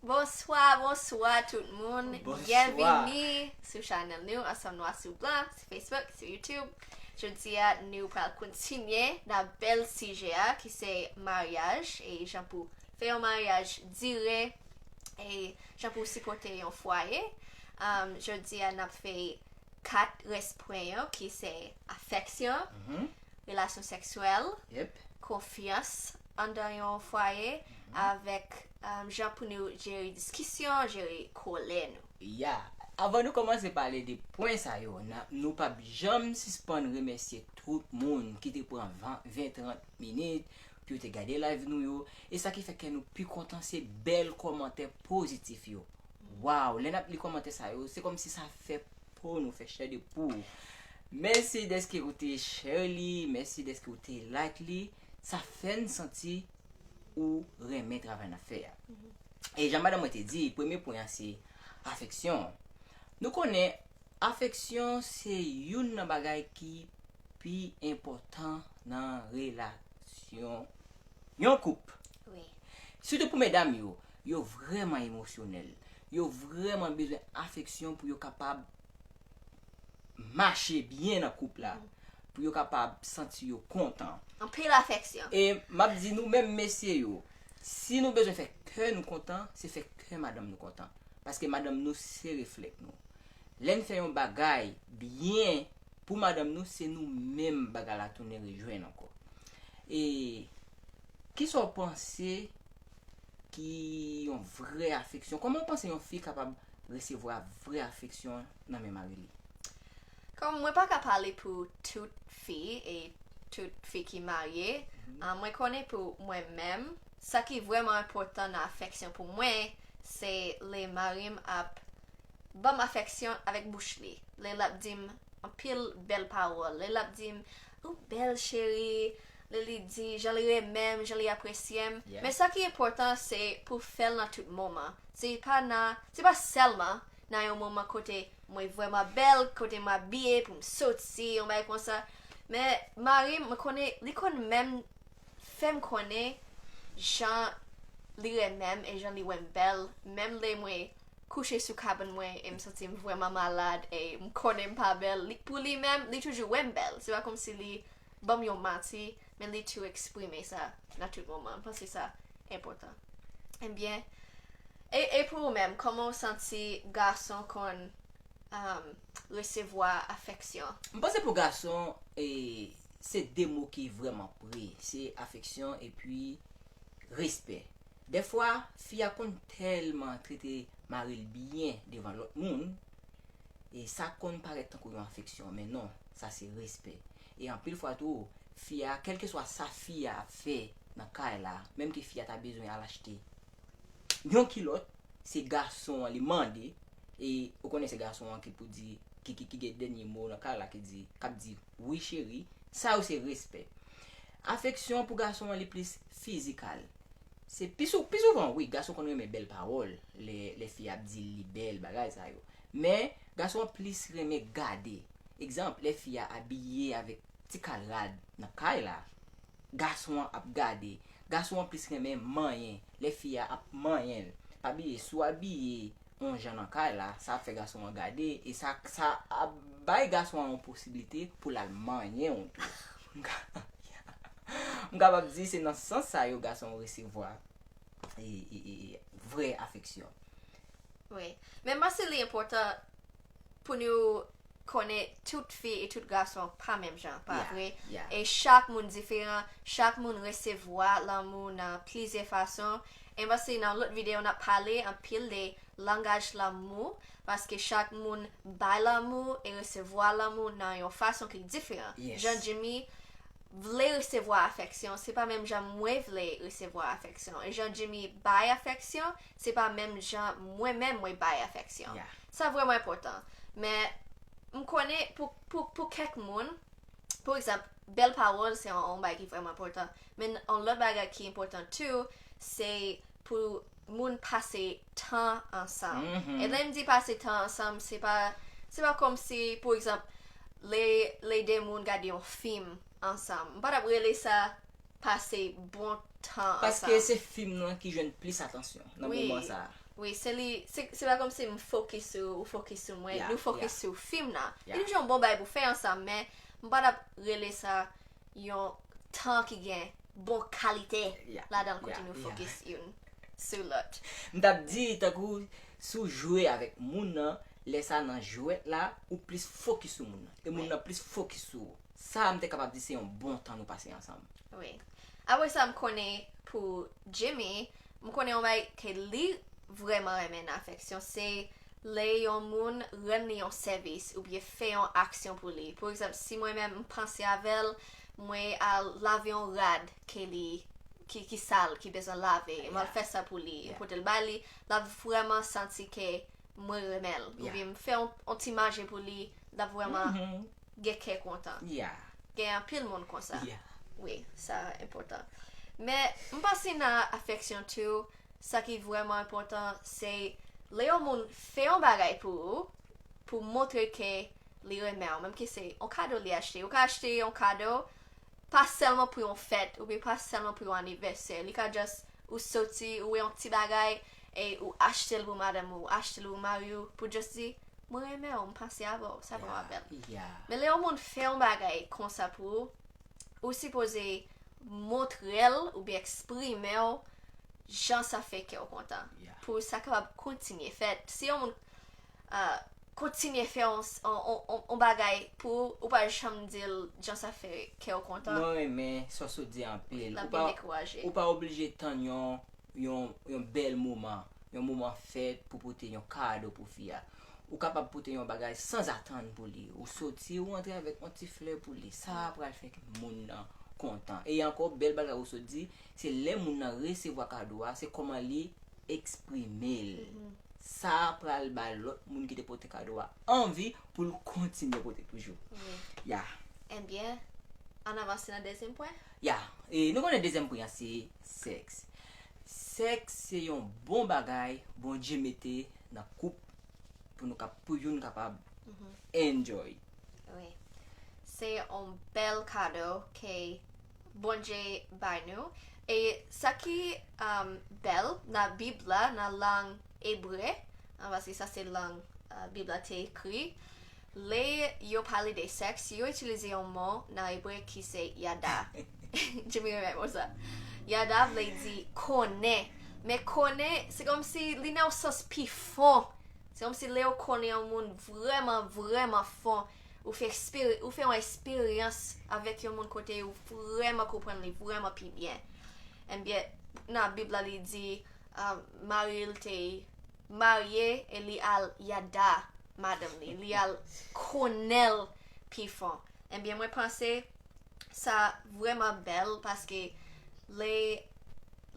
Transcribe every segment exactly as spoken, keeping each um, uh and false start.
Bonswa, bonswa tout moun. Bonswa. Byenvini sou chanèl nou, Ansanm Nwa sou Blan, sou Facebook, sou YouTube. Jodi a, nou pral kontinye nan bèl sijè a, ki se maryaj, e jan pou fè yon maryaj dire, e jan pou sipòte yon fwaye. Um, jodi a, n ap fè kat rès pwen yo, ki se afeksyon, Mhm. relasyon seksyèl, Yep. konfyans anndan yon fwaye, Mhm. avèk, um, jan pou nou jere diskisyon, jere kòlè nou. Ya, avan nou kòmanse pale de pwen sa yo, na- nou p ap janm sispann remèsye tout moun ki te pran ven, ven, trant minit pou yo te gade live nou yo. E sa ki fè kè nou pi kontan se bèl kòmantè pozitif yo. Waw, lè n ap li kòmantè sa yo, se kòmsi sa fè po nou, fè chè de pou. Mèsi dèske ou te share li, mèsi dèske ou te like li. Sa fè n santi ou renmen travay n ap fè a. Mhm. E jan madanm mwen te di, premye pwen an se afeksyon. Nou konnen afeksyon se youn nan bagay ki pi enpòtan nan relasyon yon koup. Wi. Sitou pou medam yo, yo vrèman emosyonèl. Yo vrèman bezwen afeksyon pou yo kapab mache byen nan koup la, Mhm. pou yo kapab santi yo kontan. Anpil afeksyon. E m ap di nou menm mesye yo, si nou bezwen fè kè nou kontan, se fè kè madanm nou kontan. Paske madanm nou se reflèk nou. Lè n fè yon bagay byen pou madanm nou, se nou menm bagay la tounen rejwenn ankò. E kisa w panse ki yon vrè afeksyon? Kòman w panse yon fi kapab resevwa vrè afeksyon nan men mari li? Kòm mwen pa ka pale pou tout fi e tout fi ki marye, Mhm. ah, mwen konnen pou mwen menm, sa ki vrèman enpòtan nan afeksyon pou mwen, se lè mari m ap ban m afeksyon avèk bouch li. Lè l ap di m anpil bèl pawòl. Lè l ap di m, "Ou bèl, cheri." Lè li di jan li renmen m, jan li apresye m. Yeah. Men sa ki enpòtan, se pou fè l nan tout moman. Se pa nan, se pa sèlman nan yon moman kote mwen vrèman bèl, kote m abiye pou m soti, yon bagay konsa. Men mari m, mwen konnen, li konn menm fè m konnen jan li renmen m e jan li wè m bèl, menm lè mwen kouche sou kabann mwen e m santi m vrèman malad e m konnen m pa bèl. Li, pou li menm, li toujou wè m bèl. Se pa kòmsi li ban m yon manti, men li toujou eksprime sa nan tout moman. M panse sa enpòtan. Ebyen, e, e pou ou menm, kòman w santi gason konn, um, resevwa afeksyon? M panse pou gason, e, se de mo ki vrèman pre. Se afeksyon epi respè. Dèfwa, fi a konn tèlman trete mari l byen devan lòt moun, e sa konn parèt tankou yon afeksyon, men non, sa se respè. E anpil fwa tou, fi a, kèlkeswa sa fi a ap fè nan kay la, menm ke fi a ta bezwen al achte yon kilòt, se gason an li mande, e ou konnen se gason an ki pou di, ki, ki, ki gen dènye mo nan kay la, ki di, k ap di, "Wi, cheri." Sa yo se respè. Afeksyon pou gason an, li plis fizikal. Se pi sou-, pi souvan, wi, gason konn renmen bèl pawòl, lè, lè fi ap di li bèl, bagay sa yo. Men, gason an plis renmen gade. Egzanp, lè fi a abiye avèk ti kal rad nan kay la, gason an ap gade. Gason an plis renmen manyen. Lè fi a ap manyen l. Pa bliye, si w abiye yon jan nan kay la, sa ap fè gason an gade, e sa, sa ap bay gason an yon posiblite pou l al manyen w tou. M ka-, m kapab di se nan sans sa yo gason resevwa e, e, e, e vrè afeksyon. Wi. Men m panse li enpòtan pou nou konnen tout fi e tout gason pa menm jan, pa Yeah, vre? Yeah. E chak moun diferan, chak moun resevwa lanmou nan plizyè fason. E m panse nan lòt videyo n ap pale anpil de langaj lanmou, paske chak moun bay lanmou e resevwa lanmou nan yon fason ki diferan. Yes. Jan Jimmy vle resevwa afeksyon, se pa menm jan mwen vle resevwa afeksyon. E jan Jimmy bay afeksyon, se pa menm jan mwen menm mwen bay afeksyon. Yeah. Sa vrèman enpòtan. Men, m konnen pou, pou, pou kèk moun, pou egzanp, bèl pawòl se yon, yon bagay ki vrèman enpòtan. Men yon lòt bagay ki enpòtan tou, se pou moun pase tan ansanm. Mhm. E lè m di pase tan ansanm, se pa, se pa kòmsi, pou egzanp, lè, lè de moun gade yon fim ansanm. M pa t ap rele sa pase bon tan Paske ansanm. Se fim nan ki jwenn plis atansyon nan Wi. Moman sa a. Wi, se li, se, se pa kòmsi m fokis sou ou, ou fokis sou mwen, Yeah, nou fokis yeah. Sou fim nan. Yeah. Li toujou yon bon bagay pou fè ansanm, men m pa t ap rele sa yon tan ki gen bon kalite Yeah, ladan l kote yeah, nou yeah. Fokis youn sou lòt. M t ap di, tankou, si w jwe avèk moun nan, lè sa nan jwèt la, ou plis fokis sou moun nan. E moun Wi. Nan plis fokis sou ou. Sa, m te kapab di se yon bon tan nou pase ansanm. Wi. Apre sa, m konnen pou Jimmy, m konnen yon bagay ke li vrèman renmen nan afeksyon, se lè yon moun rann li yon sèvis oubyen fè yon aksyon pou li. Pa egzanp, si mwen menm m panse avè l, mwen al lave yon rad ke li ki, ki sal, ki bezwen lave, m al Yeah. Fè sa pou li, Yeah. Pote l ba li, l ap vrèman santi ke mwen renmen l. Yeah. Oubyen m fè yon, yon ti manje pou li, l ap vrèman Mhm. Gen kè kontan. Yeah. Gen anpil moun konsa. Yeah. Wi, sa enpòtan. Men, m panse nan afeksyon tou, sa ki vrèman enpòtan, se lè yon moun fè yon bagay pou ou, pou montre ke li renmen w, menm ke se yon kado li achte. Ou ka achte yon kado, pa sèlman pou yon fèt, oubyen pa sèlman pou yon anivèsè. Li ka just, ou soti, ou wè yon ti bagay, e ou achte l pou madanm ou, ou achte l pou mari w, pou just di, mwen renmen w, m panse avè w, sa fè m Yeah. apèl. Yeah. Men lè yon moun fè yon bagay konsa pou ou, ou sipoze montre l oubyen eksprime w jan sa fè kè w kontan. Yeah. Pou sa kapab kontinye fèt. Si yon moun uh, kontinye fè yon, yon, yon, yon, yon bagay pou ou, ou pa janm di l jan sa fè kè w kontan, Mwen renmen sa w sot di anpil. l ap Ou vin pa, dekouraje. Ou pa oblije tann yon, yon, yon bèl moman, yon moman fèt pou pote yon kado pou fi a. Ou kapab pote yon bagay sanzatann pou li. Ou soti, ou antre avèk yon ti flè pou li. Sa a pral fè moun nan kontan. E ankò, bèl bagay ou sot di, se lè moun nan resevwa kado a, se kòman li eksprime l. Sa a pral ba lòt moun ki te pote kado a anvi pou l kontinye pote toujou. Wi. Ya. Ebyen, ann avanse nan dezyèm pwen. Ya. E nou konnen dezyèm pwen an se sèks. Sèks se yon bon bagay Bondye mete nan koup pou nou kap, pou youn kapab enjoy. Wi. Se yon bèl kado ke Bondye bay nou. E sa ki um, bèl nan Bib la, nan lang ebre, an, paske sa se lang uh, Bib la te ekri, lè yo pale de sèks, yo itilize yon mo nan ebre ki se yada. Jimmy renmen mo sa. Yada vle di konnen. Men konnen, se kòmsi li nan yon sans pi fon. Se kòmsi lè ou konnen yon moun vrèman, vrèman fon, ou fè, ou fè yon eksperyans avèk yon moun kote ou vrèman konprann li vrèman pi byen. Ebyen, nan Bib la, li di, uh, mari l te marye e li al yada madanm li, li al konnen l pi fon. Ebyen, mwen panse sa vrèman bèl paske lè,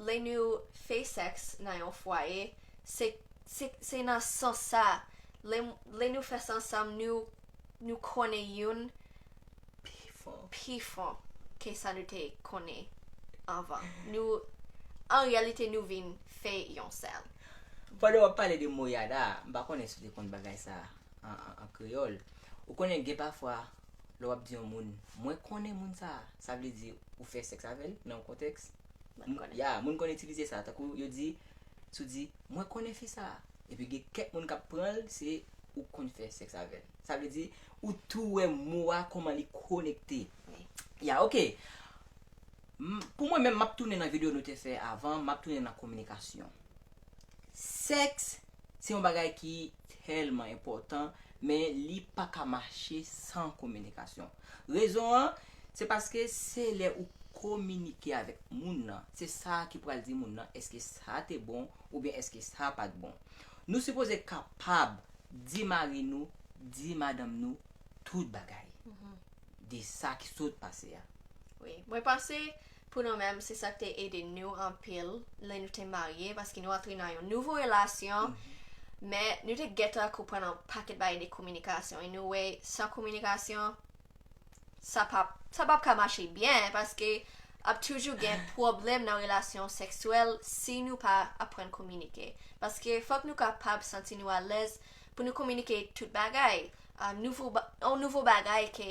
lè nou fè sèks nan yon fwaye, se, se, se nan sans sa. Lè, lè nou fè sa ansanm, nou, nou konnen youn pi fon ke sa nou te konnen anvan. Nou, an reyalite, nou vin fè yon sèl. Pandan w ap pale de mo yada, m pa konnen si w te konn bagay sa an, an, an kreyòl. Ou konnen gen pafwa, lè w ap di yon moun, mwen konnen moun sa, sa vle di ou fè sèks avè l nan yon kontèks. Mwen konnen. Ya, moun konn itilize sa, tankou yo di, si w di, mwen konnen fi sa. Epi gen kèk moun k ap pran l, se ou konn fè sèks avè l. Sa vle di, ou tou wè mo a, kòman li konekte. Wi. Ya, oke. M- Pou mwen menm, m ap tounen nan videyo nou te fè avan, m ap tounen nan kominikasyon. Sèks, se yon bagay ki tèlman enpòtan, men li pa ka mache san kominikasyon. Rezon an, se paske se lè ou kominike avèk moun nan, se sa ki pral di moun nan èske sa te bon oubyen èske sa pa t bon. Nou sipoze kapab di mari nou, di madanm nou tout bagay de sa ki sot pase a. Wi, mwen panse pou nou menm, se sa k te ede nou anpil lè nou te marye, paske nou antre nan yon nouvo relasyon, men nou te gentan konprann yon pakèt bagay de kominikasyon, e nou wè san kominikasyon, sa p ap, sa p ap ka mache byen, paske ap toujou gen pwoblèm nan relasyon seksyèl si nou pa aprann kominike. Paske fòk nou kapab santi nou alèz pou nou kominike tout bagay. Ah, nouvo ba- yon nouvo bagay ke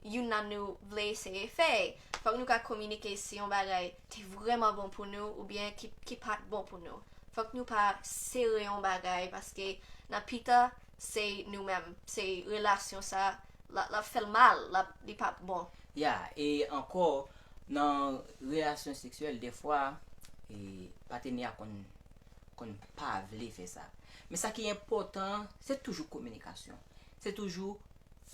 youn nan nou vle eseye fè. Fòk nou ka kominike si yon bagay te vrèman bon pou nou oubyen ki, ki pa t bon pou nou. Fòk nou pa sere yon bagay paske nan pita se nou menm, se relasyon sa, l ap, l ap fè l mal, l ap, li p ap bon. Ya, e ankò, nan relasyon seksyèl, dèfwa, e, patenè a konn, konn pa vle fè sa. Men sa ki enpòtan, se toujou kominikasyon. Se toujou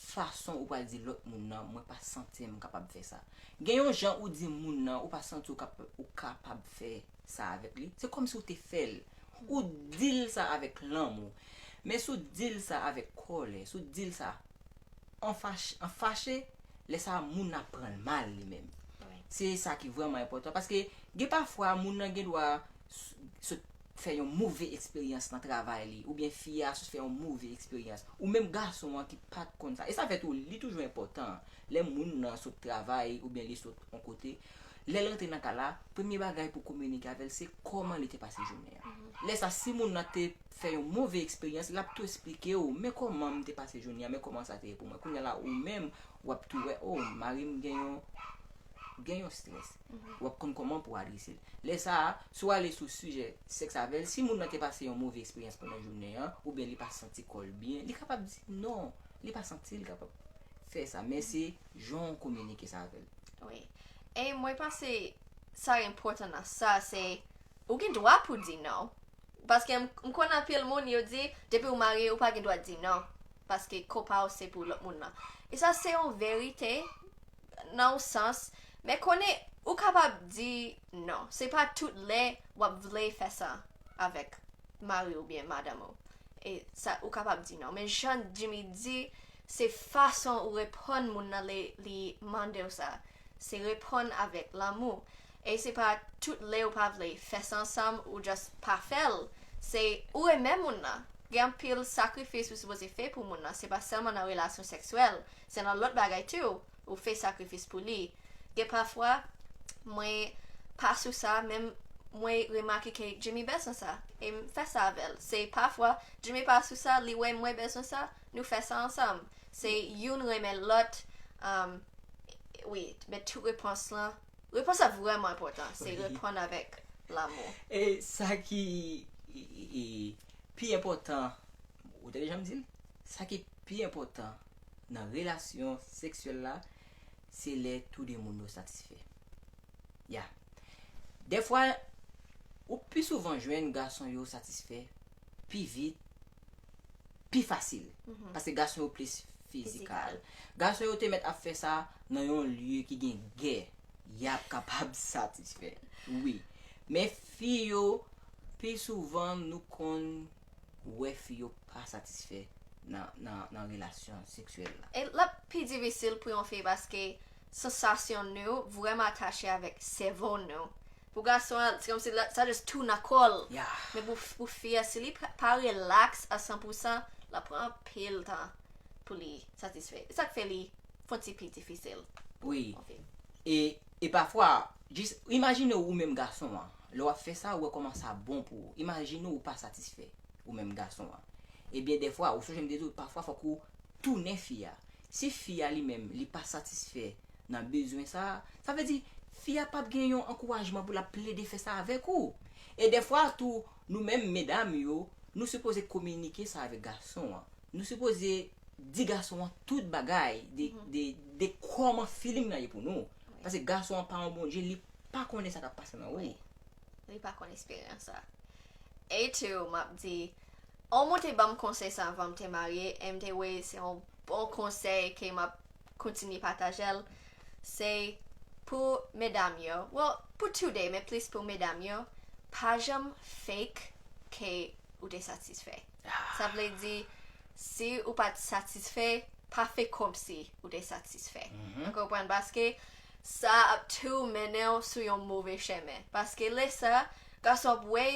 fason ou pral di lòt moun nan, mwen pa santi m kapab fè sa. Gen yon jan ou di moun nan, ou pa santi ou kap, ou kapab fè sa avèk li. Se kòmsi ou te fè l. Ou di l sa avèk lanmou. Men si w di l sa avèk kòlè, si w di l sa an fach, an fache, lè sa a moun nan pran l mal li menm. Se sa ki vrèman enpòtan. Paske gen pafwa moun nan gen dwa s- sot fè yon move eksperyans nan travay li, oubyen fi a sot fè yon move eksperyans, ou menm gason an ki pa t konn sa. E sa fè tou, li toujou enpòtan, lè moun nan sot travay, oubyen li sot yon kote, lè l rantre nan kay la, premye bagay pou kominike avè l, se kòman li te pase jounen an. Lè sa, si moun nan te fè yon move eksperyans, l ap tou eksplike w, men kòman m te pase jounen an, men kòman sa te ye pou mwen. Kounye a la, ou menm, w ap tou wè, o, mari m gen yon, gen yon strès. W ap konn kòman pou w adrese l. Lè sa a, si w ale sou sijè sèks avè l, si moun nan te pase yon move eksperyans pandan jounen an, oubyen li pa santi kò l byen, li kapab di non, li pa santi l kapab fè sa, men se jan w kominike sa avè l. Wi. E mwen panse sa enpòtan nan sa, se ou gen dwa pou di non. Paske m, m konn anpil moun yo di, depi w marye, ou pa gen dwa di non. Paske kò pa w se pou lòt moun nan. E sa se yon verite, nan yon sans, men konnen ou kapab di non. Se pa tout lè w ap vle fè sa avèk mari w oubyen madanm ou. E sa, ou kapab di non. Men jan Jimmy di, se fason ou reponn moun nan lè li mande w sa. Se reponn avèk lanmou. E se pa tout lè ou pa vle fè sa ansanm, ou just pa fè l. Se ou renmen moun nan. Gen anpil sakrifis ou sipoze fè pou moun nan. Se pa sèlman nan relasyon seksyèl. Se nan lòt bagay tou. Ou fè sakrifis pou li. Gen pafwa, mwen pa sou sa, men mwen remake ke Jimmy bezwen sa. E m fè sa avè l. Se pafwa, Jimmy pa sou sa, li wè mwen bezwen sa, nou fè sa ansanm. Se youn renmen lòt, um, wi, men tout repons lan, repons la vrèman enpòtan. Se reponn avèk lanmou. E sa ki e, e, e, pi enpòtan, ou tande jan m di l? Sa ki pi enpòtan nan relasyon seksyèl la, se lè tou de moun yo satisfè. Ya. Dèfwa, ou pi souvan jwenn gason yo satisfè pi vit, pi fasil. Paske gason yo plis fizikal. Gason yo te mèt ap fè sa nan yon lye ki gen gè. Y ap kapab satisfè. Wi. Men fi yo, pi souvan nou konn wè fi yo pa satisfè nan, nan, nan relasyon seksyèl la. E l ap pi difisil pou yon fi paske sansasyon nou vrèman atache avèk sèvo nou. Pou gason an, se kòmsi sa just tou nan kò l. Men pou, pou fi a, si li pa relax a san pou san, l ap pran anpil tan pou li satisfè. E sa k fè li fè yon ti pi difisil. Wi. E, e pafwa, jis imajine w ou menm gason an. Lè w ap fè sa, ou wè kòman sa bon pou ou. Imajine w ou pa satisfè, ou menm gason an. Ebyen, dèfwa, ou sonje m te di w, pafwa fòk ou tounen fi a. Si fi a li menm, li pa satisfè nan bezwen sa a, sa vle di, fi a p ap gen yon ankourajman pou l ap plede fè sa avèk ou. E dèfwa tou, nou menm medam yo, nou sipoze kominike sa avèk gason an. Nou sipoze di gason an tout bagay de, de, de kòman feeling nan ye pou nou. Paske gason an pa yon Bondye, li pa konnen sa k ap pase nan ou. Li pa konn esperyans sa. E tou, m ap di, on moun te ban m konsèy sa anvan m te marye, e m te wè se yon bon konsèy ke m ap kontinye pataje l. Se pou medam yo, well, pou tou de, men plis pou medam yo, pa janm fake ke ou te satisfè. Sa vle di, si ou pa t satisfè, pa fè kòmsi ou te satisfè. Ou konprann? Paske sa ap tou mennen w sou yon move chemen. Paske lè sa, gason ap wè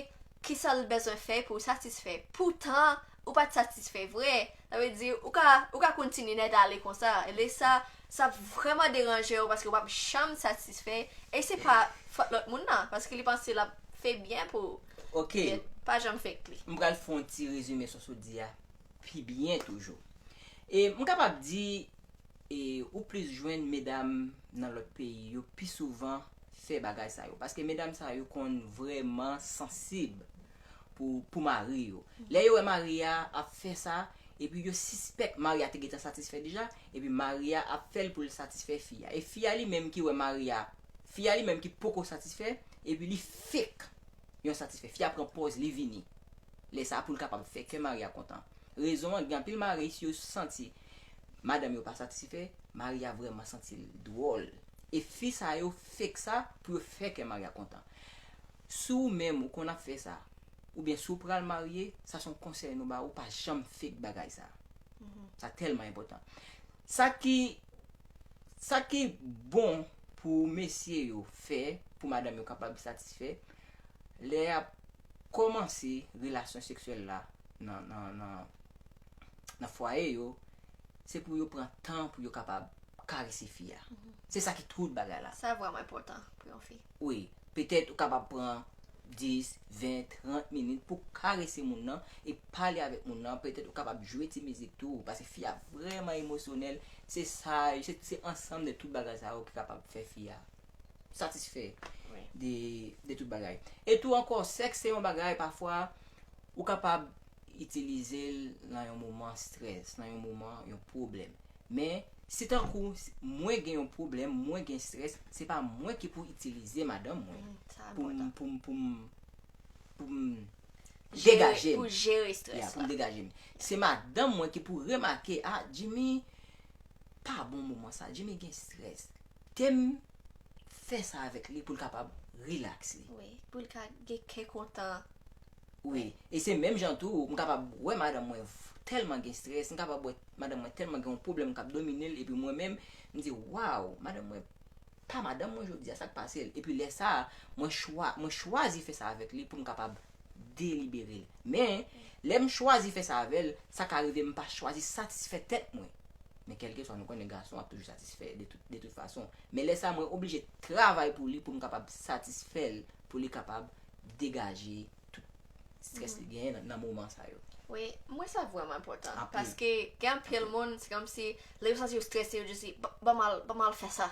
kisa l bezwen fè pou satisfè. Poutan, ou pa t satisfè vre. Sa vle di, ou ka, ou ka kontinye nèt ale konsa. E lè sa, sa ap vrèman deranje w paske w p ap janm satisfè. E se pa fòt lòt moun nan, paske li panse l ap fè byen pou ou. Ok. Men pa janm fake li. M pral fè yon ti rezime sou sa w di a pi byen toujou. E m kapab di, e ou plis jwenn medam nan lòt peyi yo pi souvan fè bagay sa yo. Paske medam sa yo konn vrèman sansib pou, pou mari yo. Lè yo wè mari a ap fè sa, epi yo sispèk mari a te gentan satisfè deja, epi mari a ap fè l pou l satisfè fi a. E fi a li menm ki wè mari a, fi a li menm ki poko satisfè, epi li fake yon satisfè. Fi a pran pòz, li vini. Lè sa a pou l kapab fè kè mari a kontan. Rezon an, gen anpil mari, si yo santi madanm yo pa satisfè, mari a vrèman santi l dwòl. E fi sa yo fake sa pou yo fè kè mari a kontan. Si w menm ou konn ap fè sa, oubyen si w pral marye, sa se yon konsèy nou ba ou, pa janm fake bagay sa. Sa tèlman enpòtan. Sa ki, sa ki bon pou mesye yo fè, pou madanm yo kapab satisfè, lè y ap kòmanse relasyon seksyèl la nan, nan, nan, nan fwaye yo, se pou yo pran tan pou yo kapab karese fi a. Se sa ki tout bagay la. Sa vrèman enpòtan pou yon fi. Wi, petèt ou kapab pran dis, ven, trant minit pou karese moun nan e pale avèk moun nan. Petèt ou kapab jwe ti mizik tou, paske fi a vrèman emosyonèl. Se sa, se, se ansanm de tout bagay sa yo ki kapab fè fi a satisfè de, de tout bagay. E tou ankò, sèks se yon bagay pafwa ou kapab itilize l nan yon moman strès, nan yon moman, yon pwoblèm. Men, si tankou mwen gen yon pwoblèm, mwen gen strès, se pa mwen ki pou itilize madanm mwen pou m, pou m, pou m, pou m degaje m. Pou jere strès la. Ya, pou m degaje m. Se madanm mwen ki pou remake, ah, Jimmy pa bon moman sa, Jimmy gen strès. Te m fè sa avèk li pou l kapab rilaks li. Wi, pou l ka gen kè kontan. Wi, e se menm jan tou, m kapab wè madanm mwen tèlman gen strès, m kapab wè madanm mwen tèlman gen yon pwoblèm k ap domine l, epi mwen menm, m di, waw, madanm mwen pa madanm mwen jodi a, sa k pase l? Epi lè sa a, mwen chwa, mwen chwazi fè sa avèk li pou m kapab delibere l. Men, lè m chwazi fè sa avè l, sa ka rive m pa chwazi satisfè tèt mwen. Men kèlkeswa, nou konnen gason ap toujou satisfè de tout, de tout fason. Men lè sa, mwen oblije travay pou li pou m kapab satisfè l, pou li kapab degaje tout strès li genyen nan, nan moman sa yo. Wi, mwen sa vrèman enpòtan. Anpil. Paske gen anpil moun, se kòmsi, lè yo santi yo strese, yo jis di, "Ban, ban m al, ban m al fè sa."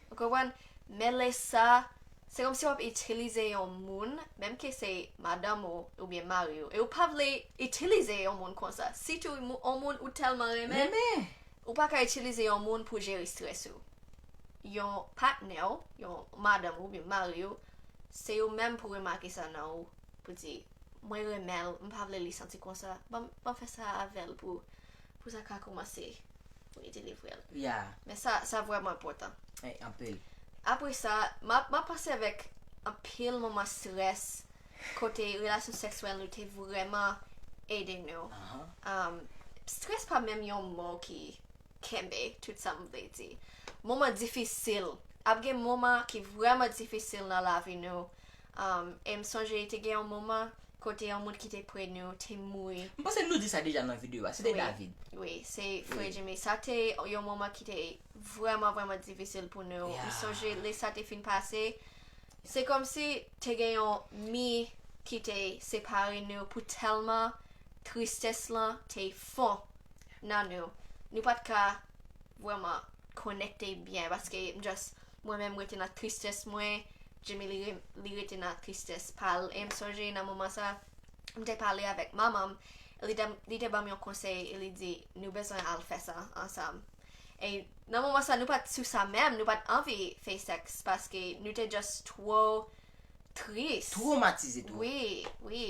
Ou konprann? Men lè sa, se kòmsi w ap itilize yon moun, menm ke se madanm ou oubyen mari w, e ou pa vle itilize yon moun konsa. Sitou yon moun ou tèlman renmen, ou pa ka itilize yon moun pou jere strès ou. Yon patnè w, yon madanm ou oubyen mari w, se yo menm pou remake sa nan ou, pou di, "Mwen renmen l, m pa vle li santi konsa. Ban m, ban m fè sa avè l pou, pou sa ka kòmanse, pou li delivre l." Ya. Men sa, sa vrèman enpòtan. Ey, anpil. Apre sa, m ap, m ap panse avèk anpil moman strès, kote relasyon seksyèl nou te vrèman ede nou. Um, strès pa menm yon mo ki kenbe tout sa m vle di. Moman difisil. Ap gen moman ki vrèman difisil nan lavi nou. Um, e m sonje te gen yon moman kote yon moun ki te pre nou te mouri. M panse nou di sa deja nan videyo a. Se te David. Wi, se frè Jimmy. Sa te yon moman ki te vrèman, vrèman difisil pou nou. M sonje lè sa te fin pase, se kòmsi te gen yon mi ki te separe nou pou tèlman tristès lan te fon nan nou. Nou pa t ka vrèman konekte byen, paske m just, mwen menm, m rete nan tristès mwen, Jimmy, li re-, li rete nan tristès pa l. E m sonje nan moman sa, m te pale avèk manman m, e li te, li te ban m yon konsèy, e li di, "Nou bezwen al fè sa ansanm." E nan moman sa, nou pa t sou sa menm, nou pa t anvi fè sèks, paske nou te just twò tris. Twomatize tou. Wi, wi.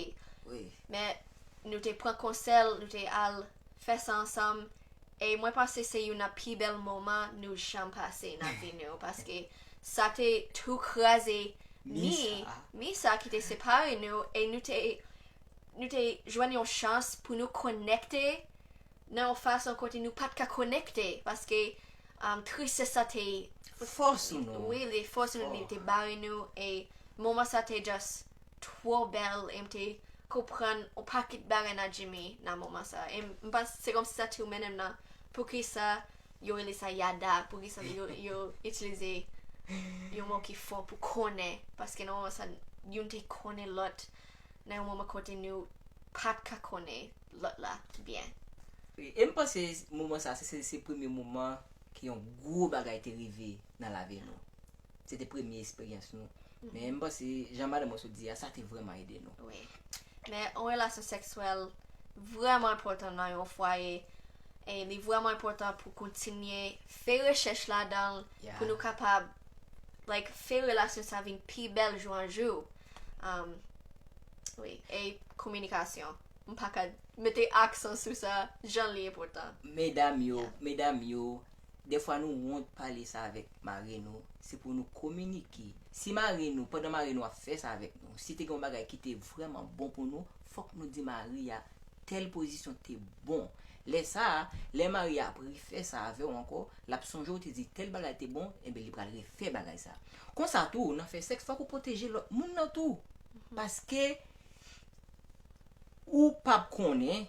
Wi. Men nou te pran konsèy l, nou te al fè sa ansanm. E mwen panse se youn nan pi bèl moman nou janm pase nan vi nou, paske sa te tou kraze mi, mi sa ki te separe nou, e nou te, nou te jwenn yon chans pou nou konekte nan yon fason kote nou pa t ka konekte, paske, um, tristès sa te fò sou nou. Wi, li fò sou nou, li te bare nou, e moman sa te just twò bèl, e m te konprann yon pakèt bagay nan Jimmy nan moman sa. E m, m panse se kòmsi sa tou mennen m nan poukisa yo rele sa yada, poukisa yo, yo itilize yon mo ki fò pou konnen, paske nan moman sa, youn te konnen lòt, nan yon moman kote nou pa t ka konnen lòt la byen. Wi, e m panse moman sa, se, se, se premye moman ke yon gwo bagay te rive nan lavi nou. Se te premye esperyans nou. Men m panse, jan madanm mwen sot di a, sa te vrèman ede nou. Wi. Men yon relasyon sekswèl vrèman enpòtan nan yon fwaye. E li vrèman enpòtan pou kontinye fè rechèch ladan l, pou nou kapab like, fè relasyon sa vin pi bèl jou an jou. Um, wi, e kominikasyon. M pa ka mete aksan sou sa, jan li enpòtan. Medam yo, medam yo, dèfwa nou wont pale sa avèk mari nou, se pou nou kominike. Si mari nou, pandan mari nou ap fè sa avèk nou, si te gen yon bagay ki te vrèman bon pou nou, fòk nou di mari a tèl pozisyon te bon. Lè sa a, lè mari a ap refè sa avè w ankò, l ap sonje w te di tèl bagay te bon, enben li pral refè bagay sa. Konsa tou, nan fè sèks, fòk ou pwoteje lòt moun nan tou. Paske ou p ap konnen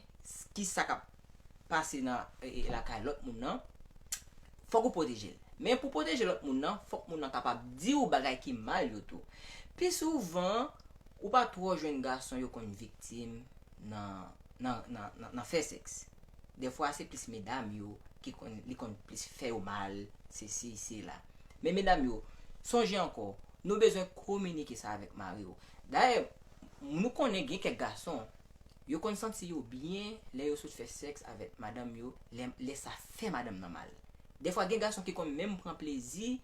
kisa k ap pase nan e, e, lakay lòt moun nan. Fòk ou pwoteje l. Men pou pwoteje lòt moun nan, fòk moun nan kapab di w bagay ki mal yo tou. Pi souvan, ou pa twò jwenn gason yo konn viktim nan, nan, nan, nan, nan fè sèks. Dèfwa, se plis medam yo ki konn, li konn plis fè yo mal, se si, se la. Men medam yo, sonje ankò, nou bezwen kominike sa avèk mari w. Dayè, nou konnen gen kèk gason, yo konn santi yo byen lè yo sot fè sèks avèk madanm yo, lè, lè sa fè madanm nan mal. Dèfwa, gen gason ki konn menm pran plezi,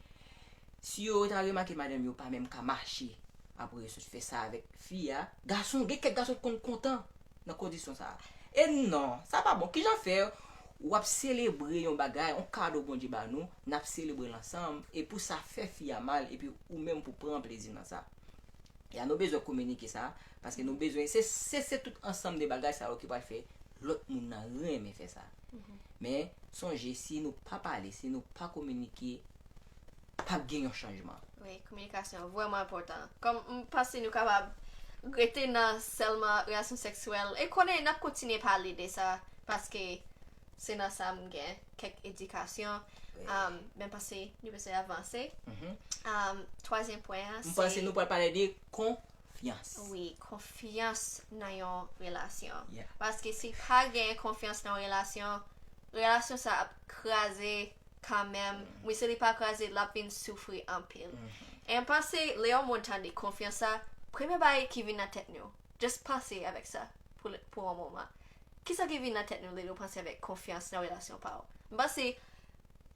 si yo ta remake madanm yo pa menm ka mache, apre yo sot fè sa avèk fi a. Gason, gen kèk gason ki konn kontan nan kondisyon sa a. E non, sa pa bon. Kijan fè w ap selebre yon bagay, yon kado Bondye ba nou, n ap selebre l ansanm, e pou sa fè fi a mal, epi ou menm pou pran plezi nan sa? Ya, nou bezwen kominike sa, paske nou bezwen, se, se, se tout ansanm de bagay sa yo ki pral fè lòt moun nan renmen fè sa. Men, sonje, si nou pa pale, si nou pa kominike, p ap gen yon chanjman. Wi, kominikasyon vrèman enpòtan. Kòm m panse nou kapab rete nan sèlman relasyon sekswèl e konnen n ap kontinye pale de sa paske se nan sa m gen kèk edikasyon. Um, men panse nou bezwen avanse. Um, twazyèm pwen an, M panse nou pral pale de konfyans. Wi, konfyans nan yon relasyon. Paske si pa gen konfyans nan yon relasyon, relasyon sa ap kraze kanmenm. Wi, si li pa kraze, l ap vin soufri anpil. E m panse, lè yon moun tande konfyans sa, premye bagay ki vin nan tèt nou, just panse avèk sa pou, pou yon moman. Kisa ki vin nan tèt nou lè nou panse avèk konfyans nan relasyon pa w? M panse,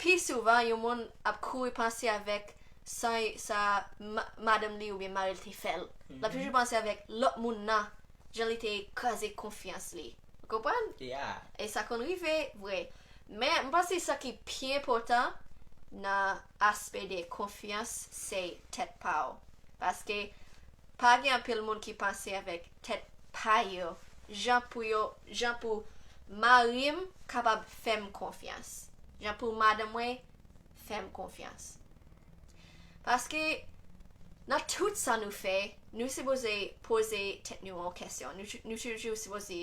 pi souvan, yon moun ap kouri panse avèk sa, sa ma, madanm li oubyen mari l te fè l. L ap toujou panse avèk lòt moun nan, jan li te kraze konfyans li. Ou konprann? E sa konn rive, vre. Men, m panse sa ki pi enpòtan nan aspè de konfyans, se tèt pa w. Paske, pa gen anpil moun ki panse avèk tèt pa yo, jan pou yo, jan pou mari m kapab fè m konfyans. Jan pou madanm mwen fè m konfyans. Paske, nan tout sa nou fè, nou sipoze poze tèt nou yon kesyon. Nou, nou toujou sipoze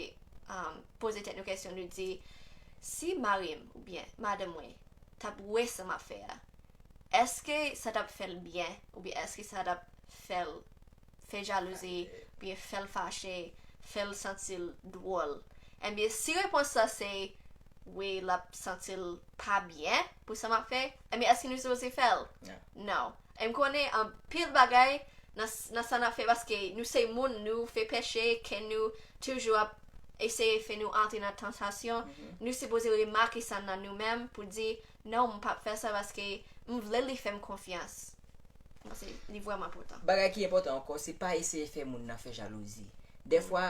um, poze tèt nou kesyon, nou di, si mari m oubyen madanm mwen t ap wè sa m ap fè a, èske sa t ap fè l byen oubyen èske sa t ap fè l fè jalouzi, oubyen fè l fache, fè l santi l dwòl? Ebyen, si repons la se wi, l ap santi l pa byen pou sa m ap fè, ebyen, èske nou sipoze fè l? Non. E m konnen anpil bagay nan, nan sa n ap fè, paske nou se moun, nou fè peche, kè nou toujou ap eseye fè nou antre nan tantasyon. Nou sipoze remake sa nan nou menm pou di, non, m p ap fè sa paske m vle li fè m konfyans. Paske li vrèman enpòtan. Bagay ki enpòtan ankò, se pa eseye fè moun nan fè jalouzi. Dèfwa,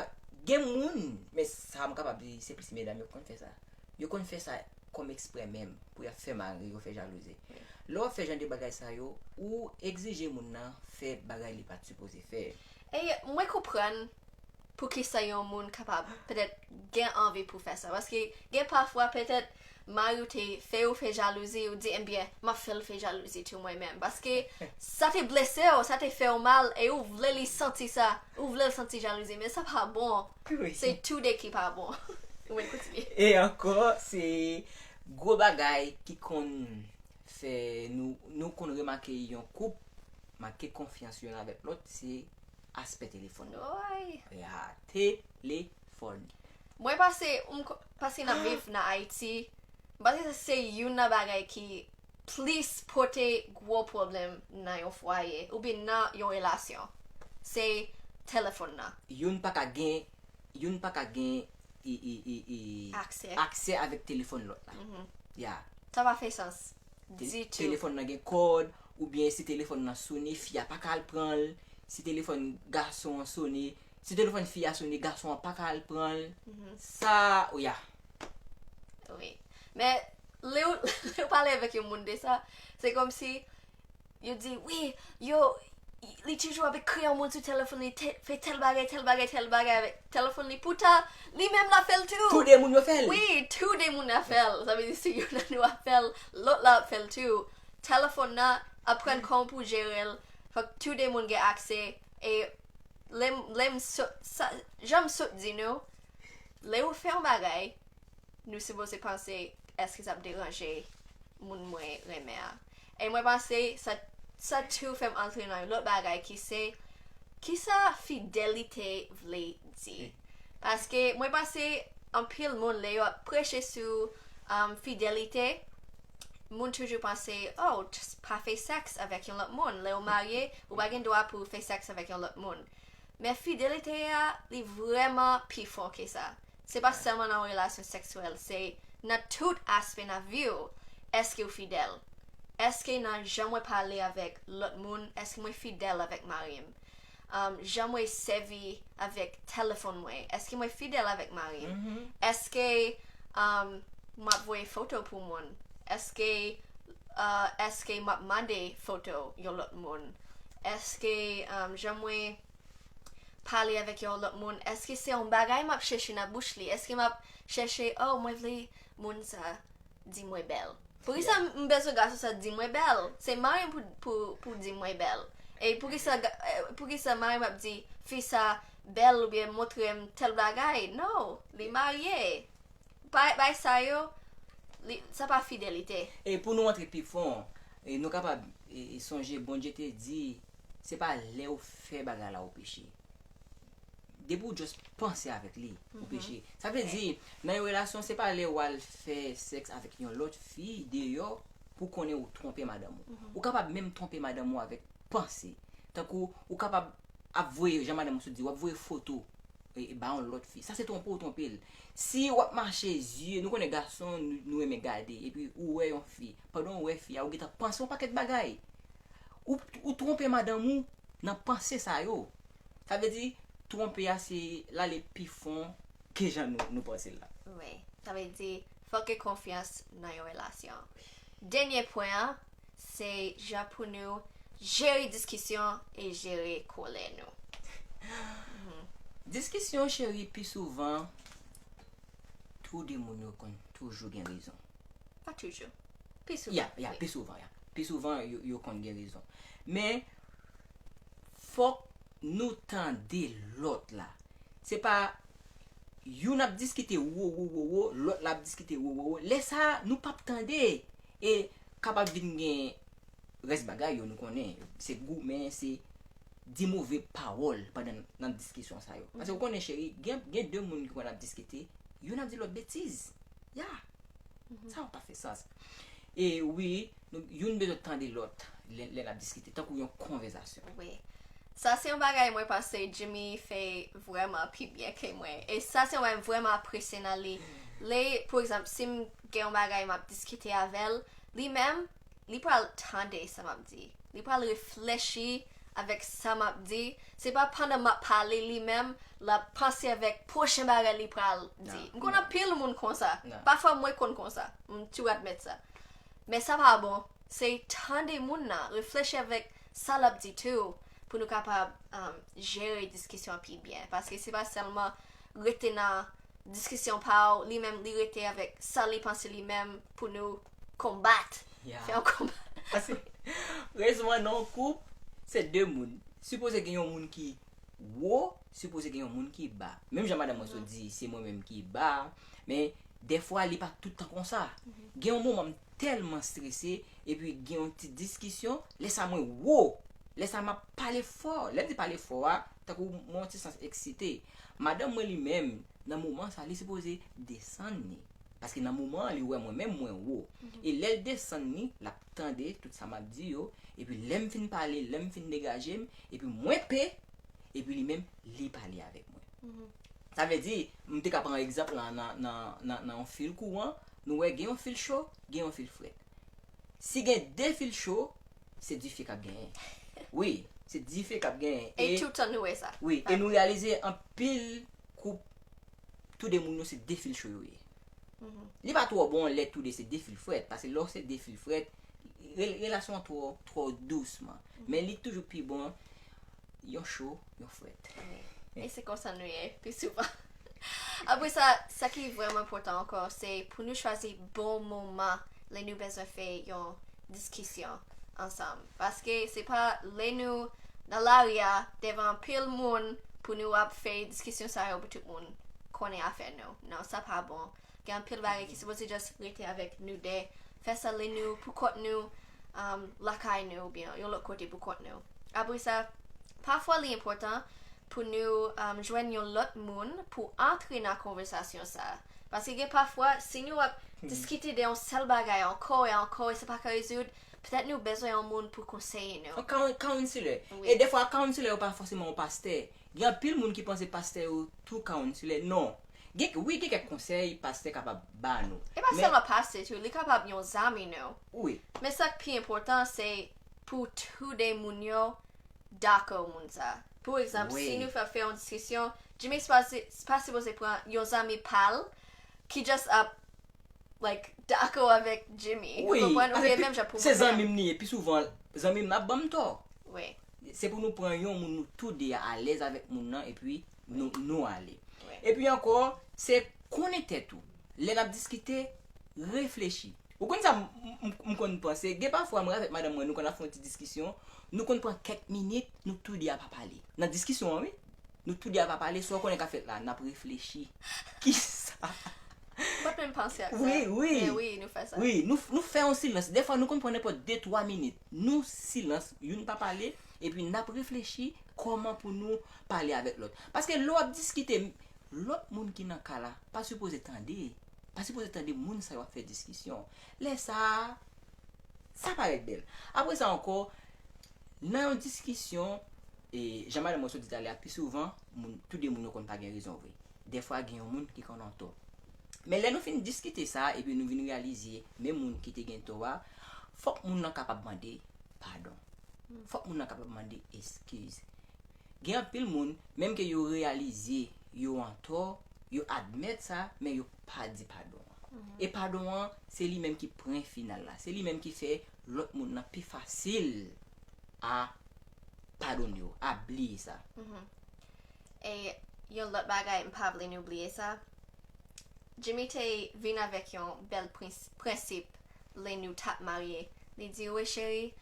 gen moun, men sa m kapab di, se plis medam yo k konn fè sa. Yo konn fè sa kòm eksprè menm, pou y ap fè mari yo fè jalouzi. Lè w ap fè jan de bagay sa yo, ou egzije moun nan fè bagay li pa t sipoze fè. E mwen konprann poukisa yon moun kapab petèt gen anvi pou fè sa. Paske gen pafwa petèt mari w te fè ou fè jalouzi, ou di, ebyen, m ap fè l fè jalouzi tou mwen menm. Paske sa te blese w, sa te fè w mal, e ou vle li santi sa, ou vle l santi jalouzi, men sa pa bon. Se tou de ki pa bon. Ou mèt kontinye. E ankò, se gwo bagay ki konn fè nou, nou konn remake yon koup manke konfyans youn avèk lòt, se aspè telefòn yo. Woy! Ya, telefòn. Mwen panse, m ko- paske n ap viv nan Ayiti, M panse sa se youn nan bagay ki plis pote gwo pwoblèm nan yon fwaye oubyen nan yon relasyon. Se telefòn nan. Youn pa ka gen, youn pa ka gen e, e, e, e, Aksè. Aksè avèk telefòn lòt la. Ya. Sa pa fè sans. Ditou. Telefòn nan gen kòd, oubyen si telefòn nan sone, fi a pa ka al pran l. Si telefòn gason an sone, si telefòn fi a sone, gason an pa ka al pran l. Sa, o ya. Wi. Men, lè w, lè w pale avèk yon moun de sa, se kòmsi yo di, wi, yo, li toujou ap ekri yon moun sou telefòn li, fè tèl bagay, tèl bagay, tèl bagay avèk telefòn li. Poutan, li menm l ap fè l tou. Tou de moun yo fè l. Wi, tou de moun ap fè l. Sa vle di si youn nan nou ap fè l, lòt la ap fè l tou. Telefòn nan, aprann kòman pou w jere l. Fòk tou de moun gen aksè. E lè m, lè m sot, sa, jan m sot di nou, lè ou fè yon bagay, nou sipoze panse, èske sa ap deranje moun mwen renmen an? E mwen panse sa, sa tou fè m antre nan yon lòt bagay ki se, kisa fidelite vle di? Paske mwen panse anpil moun lè yo ap preche sou um, fidelite, moun toujou panse, oh, pa fè sèks avèk yon lòt moun. Lè ou marye, ou pa gen dwa pou fè sèks avèk yon lòt moun. Men fidelite a, li vrèman pi fon ke sa. Se pa sèlman nan yon relasyon seksyèl, se nan tout aspè nan vi w. Èske w fidèl? Èske nan jan mwen pale avèk lòt moun, èske mwen fidèl avèk mari m? Um, jan mwen sèvi avèk telefòn mwen? Èske mwen fidèl avèk mari m? Èske um, m ap voye foto pou moun? Èske uh, èske m ap mande foto yon lòt moun? Èske um, jan mwen pale avèk yon lòt moun, èske se yon bagay m ap chèche nan bouch li? Èske m ap chèche, oh, mwen vle moun sa di mwen bèl? Poukisa m bezwen gason sa di mwen bèl? Se mari m pou, pou, pou di mwen bèl. E poukisa, poukisa mari m ap di fi sa bèl oubyen montre m tèl bagay? No, li marye. Bay, bay sa yo, li, sa pa fidelite. E pou nou antre pi fon, e nou kapab e, e sonje Bondye te di, se pa lè ou fè bagay la ou peche. Depi ou just panse avèk li, ou peche. Sa vle di, nan yon relasyon, se pa lè w al fè sèks avèk yon lòt fi deyò pou konnen ou twonpe madanm ou. Ou kapab menm twonpe madanm ou avèk panse. Tankou ou kapab ap voye, jan madanm ou sot di, w ap voye foto e, e ba yon lòt fi. Sa se twonpe ou twonpe l. Si w ap mache zye, nou konnen gason, nou, nou renmen gade, epi ou wè yon fi. Pandan w wè fi a, ou gentan panse yon pakèt bagay. Ou, ou twonpe madanm ou nan panse sa yo. Sa vle di, twonpe a se l ale pi fon ke jan nou, nou panse l la. Wi. Sa vle di, fòk gen konfyans nan yon relasyon. Dènye pwen an, se jan pou nou jere diskisyon e jere kolè nou. Diskisyon, cheri, pi souvan, tou de moun yo konn toujou gen rezon. Pa toujou. Pi souvan. Ya, ya, pi souvan, ya. Pi souvan, yo, yo konn gen rezon. Men, fòk nou tande lòt la. Se pa youn ap diskite wo, wo, wo, wo, lòt la ap diskite wo, wo, wo. Lè sa a, nou p ap tande. E kapab vin gen rès bagay yo, nou konnen. Se goumen, se di move pawòl pandan n ap diskisyon sa yo. Paske ou konnen, cheri, gen, gen de moun ki konn ap diskite, youn ap di lòt betiz. Ya. Sa pa fè sans. E wi, nou, youn bezwen tande lòt lè, lè n ap diskite, tankou yon konvèsasyon. Wi. Sa se yon bagay mwen panse Jimmy fè vrèman pi byen ke mwen. E sa se yon bagay m vrèman apresye nan li. Lè, pou egzanp, si m gen yon bagay m ap diskite avè l, li menm, li pral tande sa m ap di. Li pral reflechi avèk sa m ap di. Se pa pandan m ap pale li menm, l ap panse avèk pwochen bagay li pral di. M konn anpil moun konsa. Pafwa mwen konn konsa. M tou admèt sa. Men sa pa bon. Se tande moun nan, reflechi avèk sa l ap di tou, pou nou kapab um, jere diskisyon an pi byen. Paske se pa sèlman rete nan diskisyon pa w, li menm li rete avèk sa li panse li menm pou nou konbat. Fè yon konbat. Paske rezon an nan yon koup, se de moun. Sipoze gen yon moun ki wo, sipoze gen yon moun ki ba. Menm jan madanm mwen sot di, se mwen menm ki ba. Men, dèfwa, li pa tout tan konsa. Gen yon moman m tèlman strese, epi gen yon ti diskisyon, lè sa mwen wo. Lè sa m ap pale fò. Lè m di pale fò a, tankou mwen yon ti sans eksite. Madanm mwen li menm, nan moman sa, li sipoze desann li. Paske nan moman an, li wè mwen menm mwen wo. E lè l desann li, l ap tande tout sa m ap di yo. Epi lè m fin pale, lè m fin degaje m, epi mwen pe, epi li menm, li pale avèk mwen. Sa vle di, m te ka pran egzanp la nan, nan, nan, nan yon fil kouran, nou wè gen yon fil cho, gen yon fil frèt. Si gen de fil cho, se dife k ap genyen. Wi, se dife k ap genyen. E toutan nou wè sa. Wi, e nou reyalize anpil koup, tou de moun yo se de fil cho yo ye. Li pa twò bon lè tou de se de fil frèt, paske lè w se de fil frèt, re- relasyon an twò, twò dousman. Men li toujou pi bon yon cho, yon frèt. Wi. E se konsa nou ye, pi souvan. Apre sa, sa ki vrèman enpòtan ankò, se pou nou chwazi bon moman lè nou bezwen fè yon diskisyon ansanm. Paske se pa lè nou nan lari a, devan anpil moun, pou nou ap fè diskisyon sa yo pou tout moun konnen afè nou. Non, sa pa bon. Gen anpil bagay ki sipoze just rete avèk nou de. Fè sa lè nou pou kont nou, um, lakay nou, oubyen yon lòt kote pou kont nou. Apre sa, pafwa li enpòtan pou nou, um, jwenn yon lòt moun pou antre nan konvèsasyon sa. Paske gen pafwa, si nou ap diskite de yon sèl bagay ankò e ankò e sa pa ka rezoud, petèt nou bezwen yon moun pou konseye nou. Yon coun- counselor. Wi. E defwa, counselor yo pa fòseman yon pastè. Gen anpil moun ki panse pastè yo tou counselor. Non. Gen, wi, gen kèk konsèy pastè kapab ba nou. E pa sèlman pastè tou, li kapab yon zanmi nou. Wi. Men sa k pi enpòtan, se pou tou de moun yo dakò moun sa. Pou egzanp, si nou fè, fè yon diskisyon, Jimmy se pa, se pa sipoze pran yon zanmi pa l ki just ap, like, dakò avèk Jimmy. Ou konprann? Ou byen menm jan pou mwen menm. Se zanmi m li ye. Pi souvan, zanmi m nan ap ban m tò. Wi. Se pou nou pran yon moun nou tou de a alèz avèk moun nan, epi nou, nou ale. Wi. Epi ankò, se konnen tèt ou. Lè n ap diskite, reflechi. Ou konn sa m, m, m, m konn panse? Gen pafwa, mwen avèk madanm mwen, nou konn ap fè yon ti diskisyon, nou konn pran kèk minit, nou tou de a pa pale. Nan diskisyon an, wi. Nou tou de a pa pale, sa w konnen k ap fèt la, n ap reflechi. Kisa? M pa t menm panse ak sa. Wi, wi. Men wi, nou fè sa. Wi, nou, nou fè yon silans. Defwa, nou konn pran nenpòt de, twa minit. Nou silans, youn pa pale, epi n ap reflechi kòman pou nou pale avèk lòt. Paske lè w ap diskite, lòt moun ki nan ka la pa sipoze tande. Pa sipoze tande moun sa yo ap fè diskisyon. Lè sa a, sa parèt bèl. Apre sa ankò, nan yon diskisyon, e, jan madanm mwen sot di talè a, pi souvan, moun, tou de moun yo konn pa gen rezon vre. Dèfwa, gen yon moun ki konn antò. Men lè nou fin diskite sa, epi nou vin reyalize, men moun ki te gen tò a, fòk moun nan kapab mande padon. Fòk moun nan kapab mande eskiz. Gen anpil moun, menm ke yo reyalize yo antò, yo admèt sa, men yo pa di padon an. E padon an, se li menm ki pwen final la. Se li menm ki fè lòt moun nan pi fasil a padone w, a bliye sa. E yon lòt bagay, m pa vle nou bliye sa. Jimmy te vin avèk yon bèl prens- prensip lè nou t ap marye. Li di, "Wi, cheri,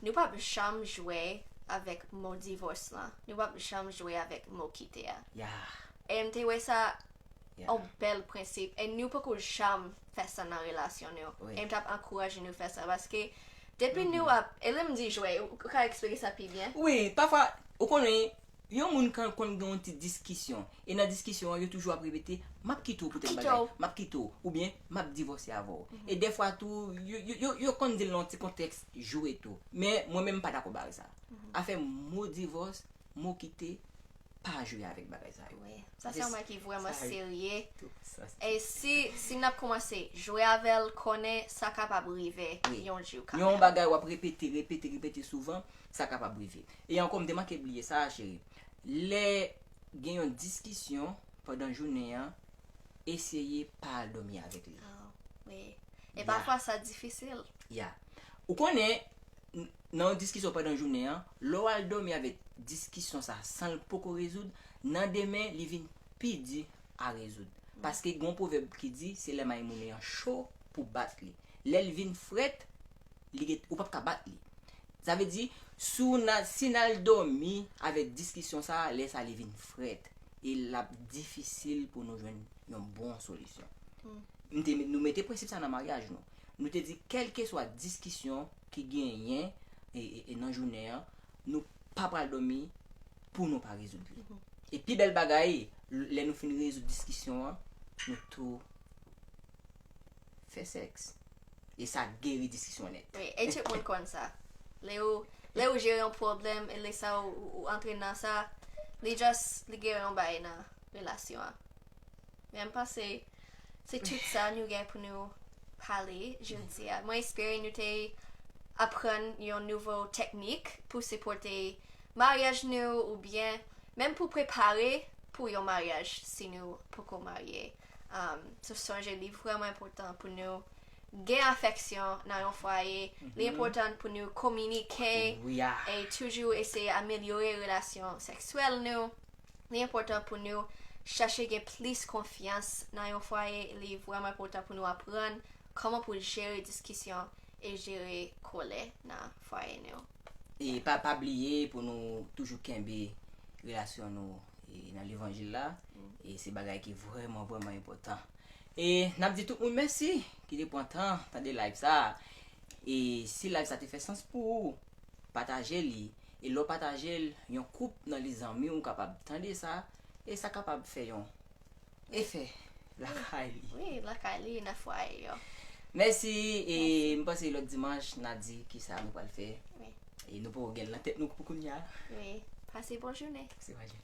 nou p ap janm jwe avèk mo divòs lan. Nou p ap janm jwe avèk mo kite a." E m te wè sa yon bèl prensip. E nou poko janm fè sa nan relasyon nou. E m t ap ankouraje nou fè sa. Paske depi nou ap, e lè m di jwe, ou ka eksplike sa pi byen? Wi, pafwa, ou konnen, yon moun kan konn gen yon ti diskisyon. E nan diskisyon an, yo toujou ap repete, "M ap kite w pou tèl bagay. M ap kite w." Oubyen, "M ap divòse avè w." E dèfwa tou, yo, yo, yo, yo konn di l nan yon ti kontèks jwe tou. Men mwen menm, m pa dakò bagay sa. Afè mo divòs, mo kite, pa jwe avèk bagay sa yo. Wi. Sa se yon bagay ki vrèman serye. E si, si n ap kòmanse jwe avè l, konnen sa kapab rive yon jou kanmenm. Yon bagay w ap repete, repete, repete souvan, sa kapab rive. E ankò, m te manke bliye sa, cheri. Lè gen yon diskisyon pandan jounen an, eseye pa al dòmi avèk li. Ah, wi. E pafwa sa difisil. Ya. Ou konnen, n- nan yon diskisyon pandan jounen an, lè w al dòmi avèk diskisyon sa san l poko rezoud, nan demen li vin pi di a rezoud. Paske gen yon pwovèb ki di, se lè may mounen an cho pou bat li. Lè l vin frèt, li gen, ou p ap ka bat li. Sa vle di, si w na, si n al dòmi avèk diskisyon sa a, lè sa a li vin frèt. E l ap difisil pou nou jwenn yon bon solisyon. M te, nou mete prensip sa nan maryaj nou. Nou te di, kèlkeswa diskisyon ki genyen e, e, e nan jounen an, nou pa pral dòmi pou nou pa rezoud li. E pi bèl bagay, lè nou fin rezoud diskisyon an, nou tou fè sèks. E sa geri diskisyon nèt. Wi, e tout moun konn sa. Lè ou, lè ou jere yon pwoblèm, e lè sa ou, ou, ou antre nan sa, li just, li geri yon bagay nan relasyon an. Men m panse, se tout sa nou gen pou nou pale jodi a. Mwen espere nou te aprann yon nouvo teknik pou sipòte maryaj nou oubyen menm pou prepare pou yon maryaj si nou poko marye. Um, so sonje li vrèman enpòtan pou nou gen afeksyon nan yon fwaye. Li enpòtan pou nou kominike Wi a. E toujou eseye amelyore relasyon seksyèl nou. Li enpòtan pou nou chache gen plis konfyans nan yon fwaye. Li vrèman enpòtan pou nou aprann kòman pou jere diskisyon e jere kòlè nan fwaye nou. E pa, pa bliye pou nou toujou kenbe relasyon nou e, nan levanjil la. E se bagay ki vrèman, vrèman enpòtan. E n ap di tout moun mèsi ki te pran tan tande live sa. E si live sa te fè sans pou ou, pataje li. E lè w pataje l, yon koup nan li zanmi w kapab tande sa. E sa kapab fè yon efè lakay li. Wi, lakay li, nan fwaye yo. Mèsi. E m panse lòt dimanch n a di kisa nou pral fè. Wi. E nou poko gen l nan tèt nou pou kounye a. Wi, pase bon jounen. Se pa jan.